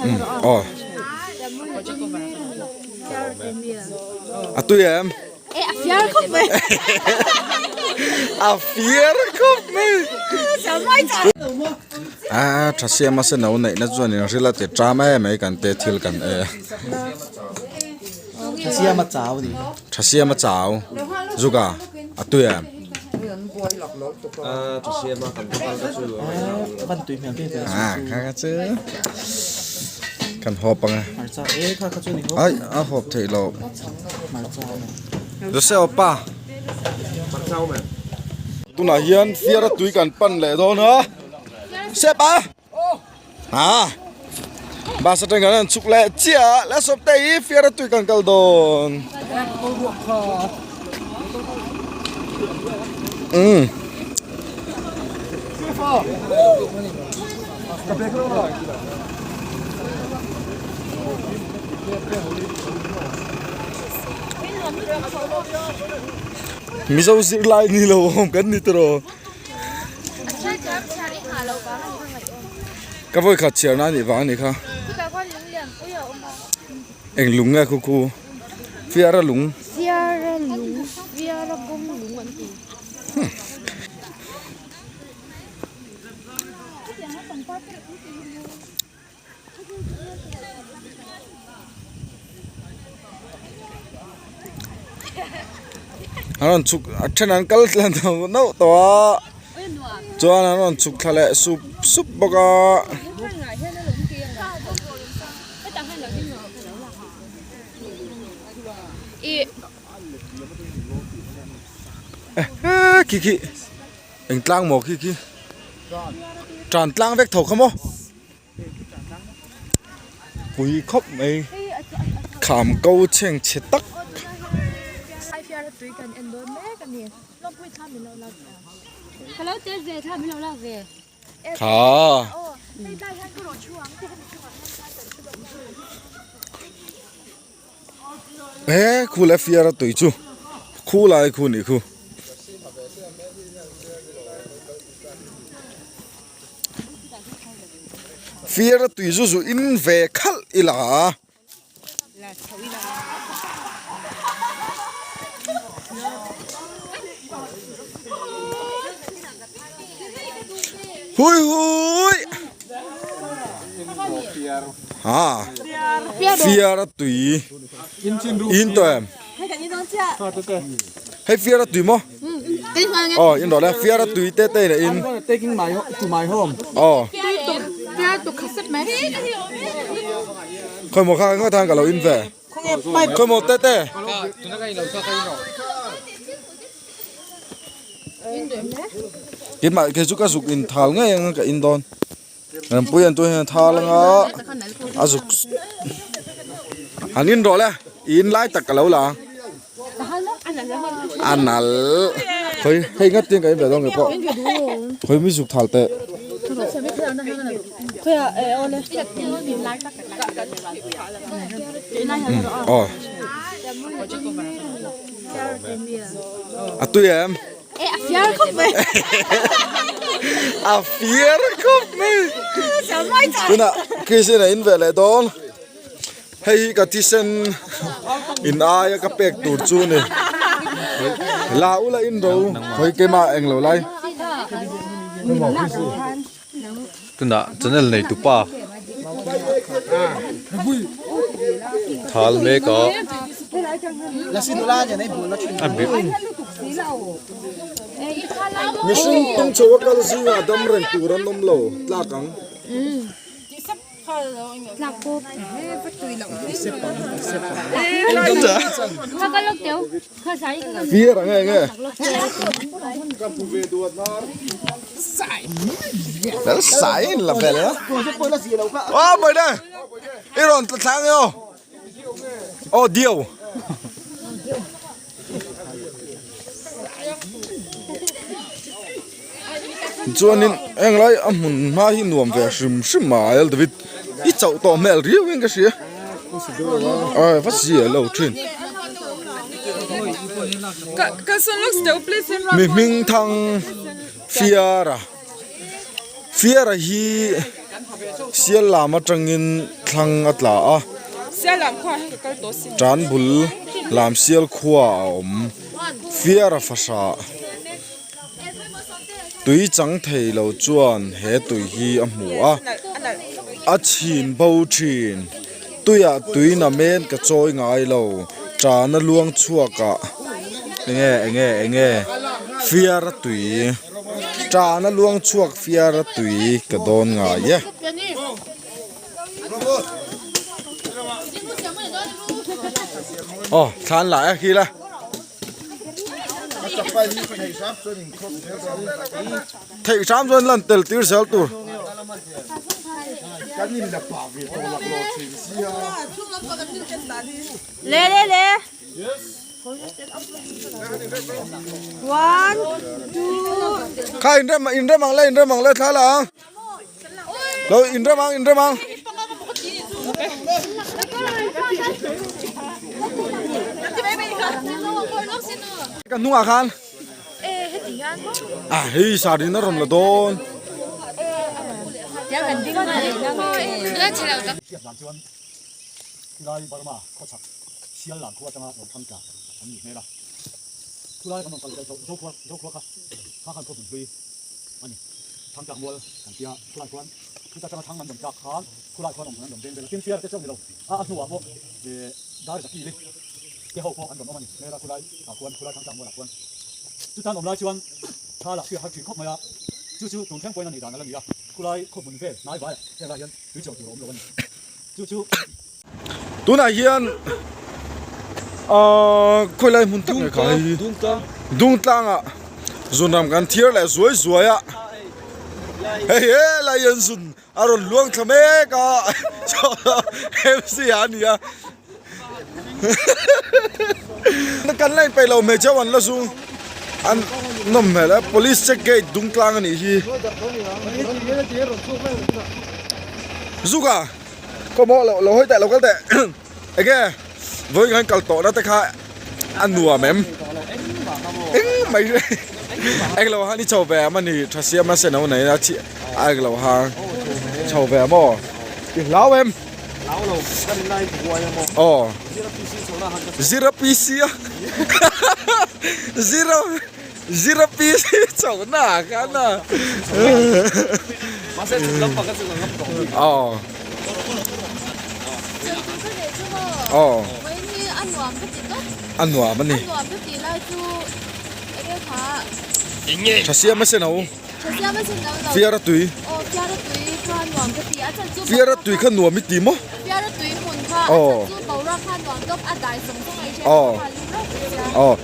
Aw. A tui em? A fiar khawp mai. A fiar khawp mai. A tha siam a seno neihna chuan in ril a ti ṭam em mai kan te thil kan e. Tha siam a chau ni. Tha siam a chau. Zuka a tui em? A kha kha chu kan hawp ang e. Ai a hawp theih loh. Jose opa. Tunah hian fiara tui kan pan leh dawn a. Sep a. Ha. Bus atang kan chhuk leh chiah a la sawp te hi fiara tui kan kal dawn. Umm. Mizo zirlai ni lo awm kan ni tawh. Ka vawi khat chhiar na anih vang anih kha. Eng lung nge khu khu fiara lung. Fiara lung fiara kawng lung an ti. An rawn chhuk a then an kal tlan tawh nauh tawh a chuan an rawn chhuk thla leh sup sup bawk a. Khi khi eng tlang maw khi khi tan tlang vek tho kha maw. Pui khawp mai kham ko chheng chhe tak. Kha. He khu leh fiara tui chu khu lai khu nih khu. Fiara tui zu zu in ve khalh ila a. Hui hui. Ha. Fiara tui. In to em. Hei fiara tui maw? Oh, in rawh le. Fiara tui te te in. Taking my to my home. Oh. Khoi maw kha ngawt han ka lo in ve. Khoi maw te te. Keimah kei chu ka zuk in thal ngei ang ka in dawn. Rempui an tu hian thal anga a zuk han in rawh le in lai tak ka lo la ang. A nal khawi hei ngat tin ka in ve dawn nge pawh khawi mi zuk thal teh. Aw a tui em? A fiar khawp mai. A fiar khawp mai. Tunah Christine a in ve leh dawn. Hei hi ka thisen in aia ka pek tur chu ni. La ula in ro khawi keimah eng lo lai. Tunah channel nei tupa thal mek a a bik. Mihring tung chho a kal zingah dam reng tur an awm lo tlak ang. Fiar ang eng e. Lal sai in la vel a. Aw bai de. I rawn tla thlang e aw. Aw diau. Chuanin heng lai a hmun hma hi nuam ve hrim hrim a L David i chauh tawh hmel riau in ka hria ai va zia lo thin mi hming thang fiara fiara hi. Sial lam atangin thlang a tla a. Tan bul lam sial khua a awm. Fiara fahrah tui chang thei lo chuan he tui hi a hmu a. A chhin bo thin. Tuiah tui na men ka chawi ngai lo. Tana luang chhuak ah enge enge enge fiara tui tana luang chhuak fiara tui ka dawn ngai e. Aw thlan lai a khi la. Theih hram chuan lan tel tir zel tur. Le le le. One, two. Kha inrem inrem ang le inrem ang le thla la ang. Lo inrem ang inrem ang. Ka hnungah khan. A hei sardine a rawn la dawn. Khulai Burma khawchhak sial lam khua atanga rawn thang tla an nih hmel a. Khulai kan rawn kal zel Zokhua Zokhua kha kha khan khawhmun hlui a ni. Thangtlak mual kan tia khulai khuan khuta atanga thang an rawn tlak khan khulai khuan awm hmun an rawn veng vel a. Tin fiar te chauh ni lo a a hnuah pawh dar zakili te ho pawh an rawn awm a ni hmel a khulai ah khuan khulai thangtlak mualah khuan chutan awm lai chuan tha lah hriat har thin khawp mai a. Chu chu tun thleng pawhin a nih dan a la ni a. Khulai khawhmun vel hnai vaiah heng lai hian tui chauh tur a awm lo a ni. Chu chu. Tunah hian ahh khawilai hmun tak nge kha hei Dungtlangah zunram kan thiar leh zuai zuai a hei helai hian zun a rawn luang thla mek a MC a ni a kan la inpeih lo hmeichhe ho an la zung an nawm hmel a police check gate Dungtlang a nih hi Zuka. Khaw maw lo lo hawi teh lo kal teh enge vawiin khan kal tawhna te kha a nuam em eng mai eng lo han i chho ve am ani tha siam a sen ho nei a chi a eng lo hang chho ve a maw i hlau em aw zira PC a zira Zira PC chhohna ah khan a. Aw. Aw. A nuam a ni. Tha siam a sen ho. Fiara tui. Fiara tui kha nuam i ti maw? Aw. Aw. Aw.